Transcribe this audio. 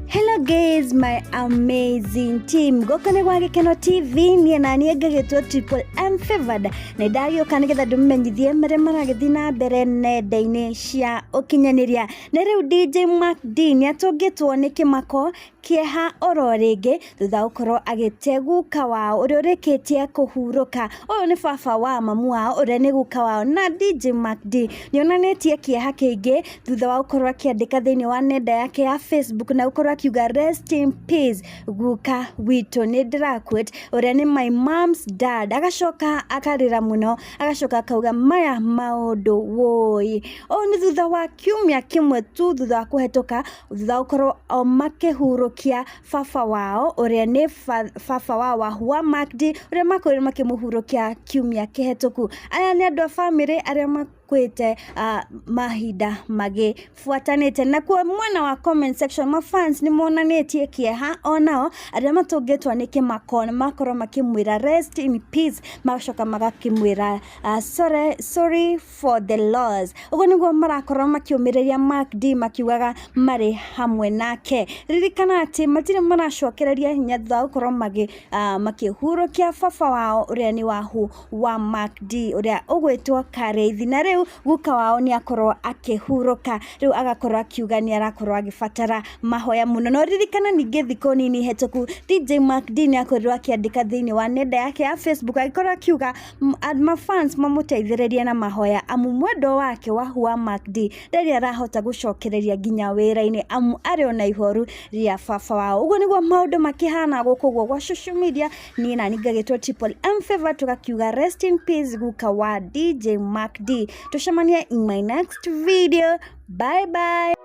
Hello guys, my amazing team. Gũkũ nĩ gwa Gĩkeno TV, niĩ na niĩ ngagĩtwo Triple M Favored. Nĩ ndagĩũka nĩgetha ndĩmũmenyithie marĩa maragĩthiĩ na mbere nenda-inĩ cia ũkinyanĩria. Na rĩu DJ Mark D nĩ atũngĩtwo nĩ kĩmako kĩeha oro rĩngĩ thutha wa gũkorwo agĩte guka wao ũrĩa ũrĩkĩtie kũhurũka. Ũyũ nĩ baba wa mamu wao ũrĩa nĩ guka wao na DJ Mark D nĩ onanĩtie kĩeha kĩingĩ thutha wa gũkorwo akĩandĩka thĩinĩ wa nenda yake ya Facebook na gũkorwo akiuga rest in peace guka witũ nĩ ndĩraquote ũrĩa nĩ my mom's dad. Agacoka akarĩra mũno agacoka akauga maya maũndũ woi. Ũũ nĩ thutha wa kiumia kĩmwe tu thutha wa kũhetũka thutha wa gũkorwo o makĩhurũkia baba wao ũrĩa nĩ baba wa Wahua Mark D ũrĩa makorirwo makĩmũhurũkia kiumia kĩhetũku. Aya nĩ andũ a bamĩrĩ arĩa makuĩte mahinda magĩbuatanĩte. Nakuo mwena wa comment section mafans nĩ monanĩtie kĩeha onao arĩa matũngĩtwo nĩ kĩmako nĩ makorwo makĩmwĩra rest in peace, magacoka magakĩmwĩra sorry, sorry for the loss. Ũguo nĩguo marakorwo makĩũmĩrĩria Mark D makiugaga marĩ hamwe nake. Ririkana atĩ matirĩ maracokereria hinya thutha wa gũkorwo makĩhurũkia baba wao ũrĩa nĩ Wahu wa Mark D ũrĩa ũgwĩtwo Karĩithi, na rĩu guka wao nĩ akorwo akĩhurũka, rĩu agakorwo akiuga nĩ arakorwo agĩbatara mahoya mũno. No ririkana ningĩ thikũ nini hetũku DJ Mark D nĩ akorirwo akĩandĩka thĩinĩ wa nenda yake ya Facebook agĩkorwo akiuga mafans mamũteithĩrĩrie na mahoya amu mwendwa wake Wahu wa Mark D ndarĩ arahota gũcokereria nginya wĩra-inĩ amu arĩ ona ihoru rĩa baba wao. Ũguo nĩguo maũndũ makĩhana gũkũ ũguo gwa social media. Niĩ nani ngagĩtwo Triple M Favor, tũgakiuga rest in peace guka wa DJ Mark D. Tũcemanie in my next video. Bye bye.